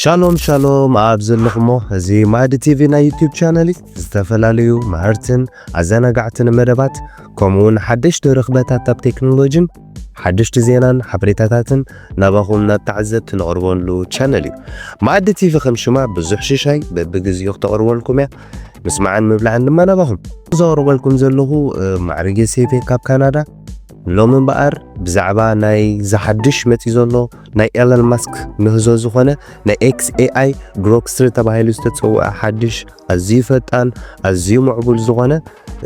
ሻሎም ሻሎም ኣብ ዘለኹሞ፣ እዚ ማዕዲ ቲቪ ናይ ዩቲዩብ ቻነል እዩ። ዝተፈላለዩ መሃርትን ኣዘናጋዕትን መደባት፣ ከምኡ እውን ሓደሽቲ ርኽበታት ኣብ ቴክኖሎጂን ሓደሽቲ ዜናን ሓበሬታታትን ናባኹም ናብ ተዓዘብቲ ነቕርበሉ ቻነል እዩ። ማዕዲ ቲቪ ከም ሽማ ብዙሕ ሽሻይ በብግዜኡ ክተቕርበልኩም እያ። ምስማዕን ምብላዕን ድማ ናባኹም። ዘቕርበልኩም ዘለኹ፣ እ፣ ማዕርጌ ሴፌ ካብ ካናዳ። ሎሚ እምበኣር ብዛዕባ ናይ ዝሓድሽ መፂ ዘሎ ናይ ኤለን ማስክ ምህዞ ዝኾነ ናይ ኤክስ ኤ ኣይ ግሮክ ስሪ ተባሂሉ ዝተፀውዐ ሓድሽ ኣዝዩ ፈጣን ኣዝዩ ምዕቡል ዝኾነ፣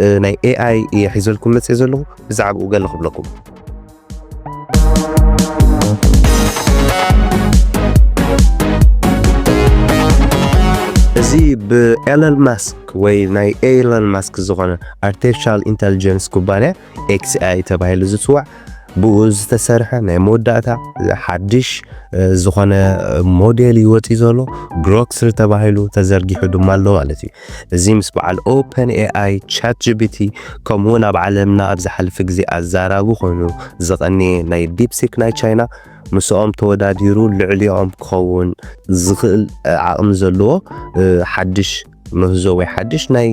እ፣ ናይ ኤ ኣይ እየ ሒዘልኩም መፅእ ዘለኹ። ብዛዕባኡ ገለ ክብለኩም። እዚ ብኤለን ማስክ ወይ ናይ ኤለን ማስክ ዝኾነ ኣርቲፊሻል ኢንተሊጀንስ ኩባንያ ኤክስ ኤ ኣይ ተባሂሉ ዝፅዋዕ ብኡ ዝተሰርሐ ናይ መወዳእታ ሓድሽ፣ እ፣ ዝኾነ ሞዴል ይወፂ ዘሎ ግሮክ ስሪ ተባሂሉ ተዘርጊሑ ድማ ኣሎ ማለት እዩ። እዚ ምስ በዓል ኦፐን ኤ ኣይ፣ ቻት ጂ ቢ ቲ ከምኡ እውን ኣብ ዓለምና ኣብ ዝሓለፈ ግዜ ኣዛራቢ ኮይኑ ዝቐነየ ናይ ዲፕሲክ ናይ ቻይና ምስኦም ተወዳዲሩ ልዕሊኦም ክኸውን ዝኽእል ዓቕሚ ዘለዎ፣ እ፣ ሓድሽ ምህዞ ወይ ሓድሽ ናይ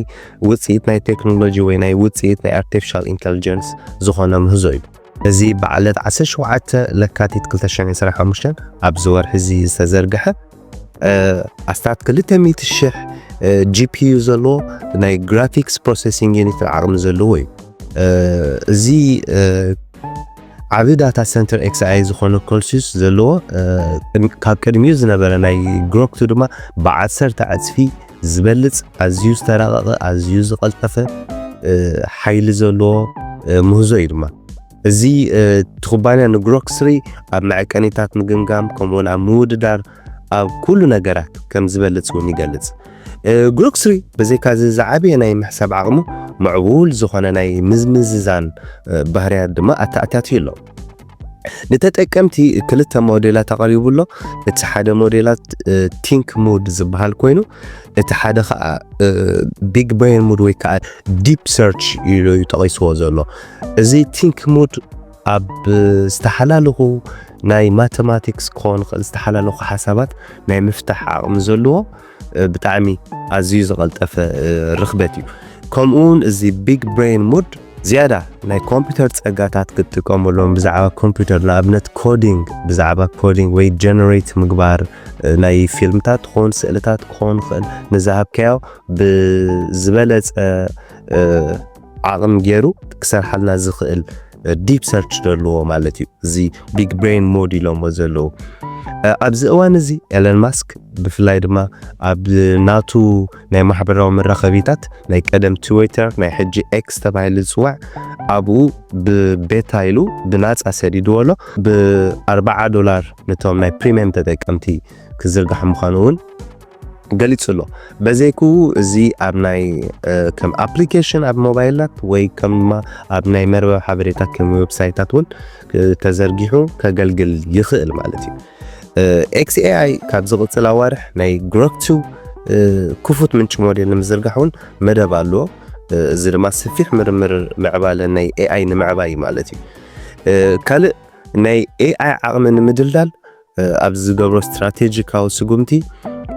ውፅኢት ናይ ቴክኖሎጂ ወይ ናይ ውፅኢት ናይ ኣርቲፊሻል ኢንተሊጀንስ ዝኾነ ምህዞ እዩ። እዚ ብዓለት ዓሰርተ ሸውዓተ ለካቲት ክልተ ሽሕን ዕስራን ሓሙሽተን ኣብዚ ወርሒ እዚ ዝተዘርግሐ፣ እ፣ ኣስታት ክልተ ሚእቲ ሽሕ፣ እ፣ ጂ ፒ ዩ ዘለዎ ናይ ግራፊክስ ፕሮሰሲንግ ዩኒት ዓቕሚ ዘለዎ እዩ። እ፣ እዚ፣ እ፣ ዓቢ ዳታ ሰንተር ኤክስ ኣይ ዝኾነ ኮልሲዩስ ዘለዎ፣ እ፣ ቅድሚ-፣ ካብ ቅድሚኡ ዝነበረ ናይ ግሮክ ቱ ድማ ብዓሰርተ ዕጽፊ ዝበልጽ ኣዝዩ ዝተራቐቐ፣ ኣዝዩ ዝቐልጠፈ፣ እ፣ ሓይሊ ዘለዎ፣ እ፣ ምህዞ እዩ ድማ። እዚ፣ እ፣ እቲ ኩባንያ ንግሮክ ስሪ ኣብ መዐቀኒታት ምግምጋም ከምኡውን ኣብ ምውድዳር ኣብ ኩሉ ነገራት ከም ዝበልጽ እውን ይገልጽ። እ፣ ግሮክ ስሪ ብዘይካ እዚ ዝዓበየ ናይ ምሕሳብ ዓቕሙ ምዕቡል ዝኾነ ናይ ምዝምዝዛን፣ እ፣ ባህርያት ድማ ኣተኣታትዩ ኣሎ። ንተጠቀምቲ ክልተ ሞዴላት ኣቐሪቡ ኣሎ። እቲ ሓደ ሞዴላት፣ እ፣ ቲንክ ሙድ ዝበሃል ኮይኑ፣ እቲ ሓደ ኸኣ፣ እ፣ ቢግ ብሬን ሙድ ወይ ከኣ ዲፕ ሰርች ኢሉ እዩ ጠቒስዎ ዘሎ። እዚ ቲንክ ሙድ ኣብ ዝተሓላለኹ ናይ ማተማቲክስ ክኾን ይኽእል፣ ዝተሓላለኹ ሓሳባት ናይ ምፍታሕ ዓቕሚ ዘለዎ፣ እ፣ ብጣዕሚ ኣዝዩ ዝቐልጠፈ፣ እ፣ ርኽበት እዩ። ከምኡ እውን እዚ ቢግ ብሬን ሙድ ዝያዳ ናይ ኮምፒውተር ጸጋታት ክትጥቀመሎም፣ ብዛዕባ ኮምፒውተር፣ ንኣብነት ኮዲንግ፣ ብዛዕባ ኮዲንግ ወይ ጀነሬት ምግባር፣ እ፣ ናይ ፊልምታት ክኾን፣ ስእልታት ክኾን ይኽእል፣ ንዝሃብካዮ ብዝበለጸ፣ እ፣ ዓቕሚ ገይሩ ክሰርሓልና ዝኽእል፣ እ፣ ዲፕ ሰርች ዘለዎ ማለት እዩ። እዚ ቢግ ብሬን ሞድ ኢሎሞ ዘለዉ። እ፣ ኣብዚ እዋን እዚ ኤለን ማስክ ብፍላይ ድማ ኣብ ናቱ ናይ ማሕበራዊ መራኸቢታት፣ ናይ ቀደም ትዊተር፣ ናይ ሕጂ ኤክስ ተባሂሉ ዝጽዋዕ፣ ኣብኡ ብቤታ ኢሉ ብናጻ ሰዲድዎ ኣሎ። ብኣርብዓ ዶላር ነቶም ናይ ፕሪምየም ተጠቀምቲ ክዝርጋሕ ምዃኑ እውን ገሊጹ ኣሎ። በዘይክኡ እዚ ኣብ ናይ፣ እ፣ ከም ኣፕሊኬሽን ኣብ ሞባይላት ወይ ከም ድማ ኣብ ናይ መርበብ ሓበሬታ ከም ዌብሳይታት እውን፣ እ፣ ተዘርጊሑ ከገልግል ይኽእል ማለት እዩ። እ፣ ኤክስ ኤ ኣይ ካብ ዝቕጽል ኣዋርሕ ናይ ግሮክ ቱ፣ እ፣ ክፉት ምንጪ ሞዴል ንምዝርጋሕ እውን መደብ ኣለዎ። እ፣ እዚ ድማ ሰፊሕ ምርምር ምዕባለ ናይ ኤ ኣይ ንምዕባይ ማለት እዩ። እ፣ ካልእ ናይ ኤ ኣይ ዓቕሚ ንምድልዳል፣ እ፣ ኣብ ዝገብሮ ስትራቴጂካዊ ስጉምቲ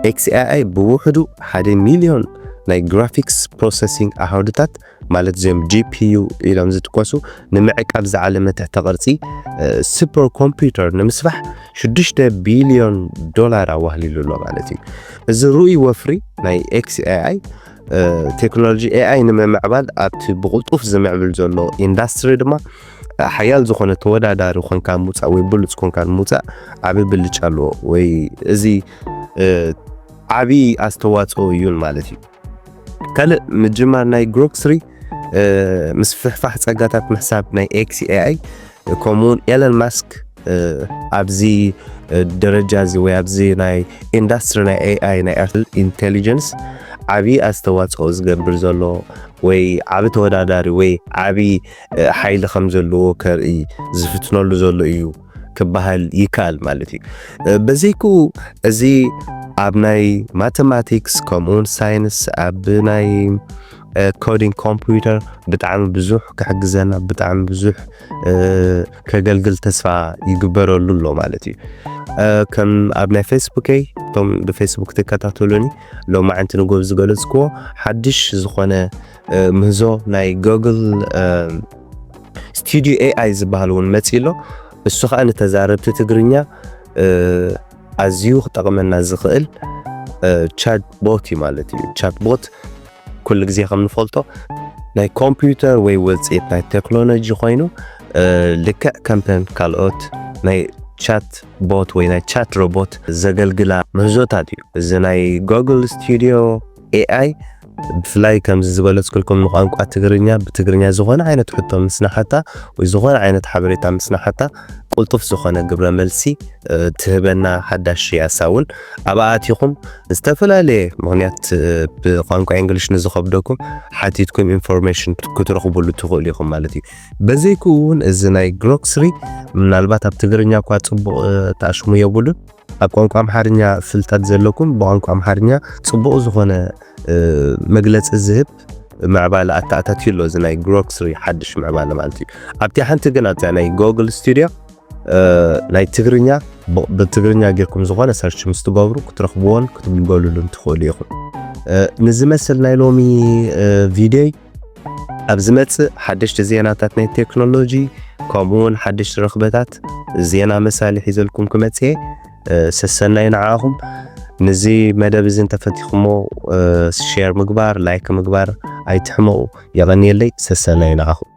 ኤክስ ኤ ኣይ ብውሕዱ ሓደ ሚልዮን ናይ ግራፊክስ ፕሮሰሲንግ ኣሃዱታት ማለት እዚኦም ጂ ፒ ዩ ኢሎም ዝጥቀሱ ንምዕቃብ ዝዓለመ ትሕተ ቅርጺ፣ እ፣ ሱፐር ኮምፒውተር ንምስራሕ ሽዱሽተ ቢልዮን ዶላር ኣዋህሊሉ ኣሎ ማለት እዩ። እዚ ርኡይ ወፍሪ ናይ ኤክስ ኤ ኣይ፣ እ፣ ቴክኖሎጂ ኤ ኣይ ንምምዕባል ኣብቲ ብቕልጡፍ ዝምዕብል ዘሎ ኢንዳስትሪ ድማ ሓያል ዝኾነ ተወዳዳሪ ኮንካ ምውጻእ ወይ ብሉጽ ኮንካ ንምውጻእ ዓቢ ብልጫ ኣለዎ ወይ እዚ፣ እ፣ ዓቢ ኣስተዋጽኦ እዩን ማለት እዩ። ካልእ ምጅማር ናይ ግሮክ ስሪ፣ እ፣ ምስፍሕፋሕ ጸጋታት ምሕሳብ ናይ ኤክስ ኤ ኣይ ከምኡውን ኤለን ማስክ፣ እ፣ ኣብዚ፣ እ፣ ደረጃ እዚ ወይ ኣብዚ ናይ ኢንዳስትሪ ናይ ኤ ኣይ ናይ ኣርቲፊሻል ኢንቴሊጀንስ ዓቢ ኣስተዋጽኦ ዝገብር ዘሎ ወይ ዓቢ ተወዳዳሪ ወይ ዓቢ፣ እ፣ ሓይሊ ከም ዘለዎ ከርኢ ዝፍትነሉ ዘሎ እዩ ክበሃል ይከኣል ማለት እዩ። እ፣ በዘይክኡ እዚ ኣብ ናይ ማተማቲክስ ከምኡውን ሳይንስ ኣብ ናይ ኮዲንግ ኮምፒውተር ብጣዕሚ ብዙሕ ክሕግዘና፣ ብጣዕሚ ብዙሕ ከገልግል ተስፋ ይግበረሉ ኣሎ ማለት እዩ። ከም ኣብ ናይ ፌስቡከይ፣ እቶም ብፌስቡክ ትከታተሉኒ፣ ሎማዓንቲ ንጎብ ዝገለጽክዎ ሓድሽ ዝኾነ ምህዞ ናይ ጎግል ስቱዲዮ ኤኣይ ዝበሃል እውን መፂ ኣሎ። እሱ ከዓ ንተዛረብቲ ትግርኛ ኣዝዩ ክጠቕመና ዝኽእል ቻት ቦት እዩ ማለት እዩ። ቻት ቦት ኩሉ ግዜ ከም ንፈልጦ ናይ ኮምፒውተር ወይ ውፅኢት ናይ ቴክኖሎጂ ኮይኑ፣ ልክዕ ከምተን ካልኦት ናይ ቻት ቦት ወይ ናይ ቻት ሮቦት ዘገልግላ ምህዞታት እዩ። እዚ ናይ ጎግል ስቱዲዮ ኤኣይ ብፍላይ ከምዚ ዝበለፅኩልኩም ንቋንቋ ትግርኛ፣ ብትግርኛ ዝኾነ ዓይነት ሕቶ ምስናሓታ ወይ ዝኾነ ዓይነት ሓበሬታ ምስናሓታ ቅልጡፍ ዝኾነ ግብረ መልሲ ትህበና ሓዳሽ ያሳ እውን ኣብኣ ኣቲኹም ዝተፈላለየ ምኽንያት ብቋንቋ እንግሊሽ ንዝኸብደኩም ሓቲትኩም ኢንፎርሜሽን ክትረኽቡሉ ትኽእሉ ኢኹም ማለት እዩ። በዘይክኡ እውን እዚ ናይ ግሮክ ስሪ ምናልባት ኣብ ትግርኛ እኳ ፅቡቕ ተኣሽሙ የብሉን፣ ኣብ ቋንቋ ኣምሓርኛ ፍልጠት ዘለኩም ብቋንቋ ኣምሓርኛ ፅቡቕ ዝኾነ መግለፂ ዝህብ ምዕባለ ኣተኣታትዩ ኣሎ። እዚ ናይ ግሮክ ስሪ ሓድሽ ምዕባለ ማለት እዩ። ኣብቲ ሓንቲ ግን ኣብዚኣ ናይ ጎግል ስቱዲዮ ናይ ትግርኛ ብትግርኛ ጌርኩም ዝኾነ ሰርች ምስ ትገብሩ ክትረኽብዎን ክትግልገሉሉን ትኽእሉ ኢኹም። ንዝመስል ናይ ሎሚ ቪድዮይ ኣብ ዝመጽእ ሓደሽቲ ዜናታት ናይ ቴክኖሎጂ ከምኡ እውን ሓደሽቲ ረኽበታት ዜና መሳሊ ሒዘልኩም ክመጽእ እየ። ሰሰናዩ ንዓኹም። ነዚ መደብ እዚ እንተፈቲኹሞ ሼር ምግባር፣ ላይክ ምግባር ኣይትሕመቑ። የቐንየለይ። ሰሰናዩ ንዓኹም።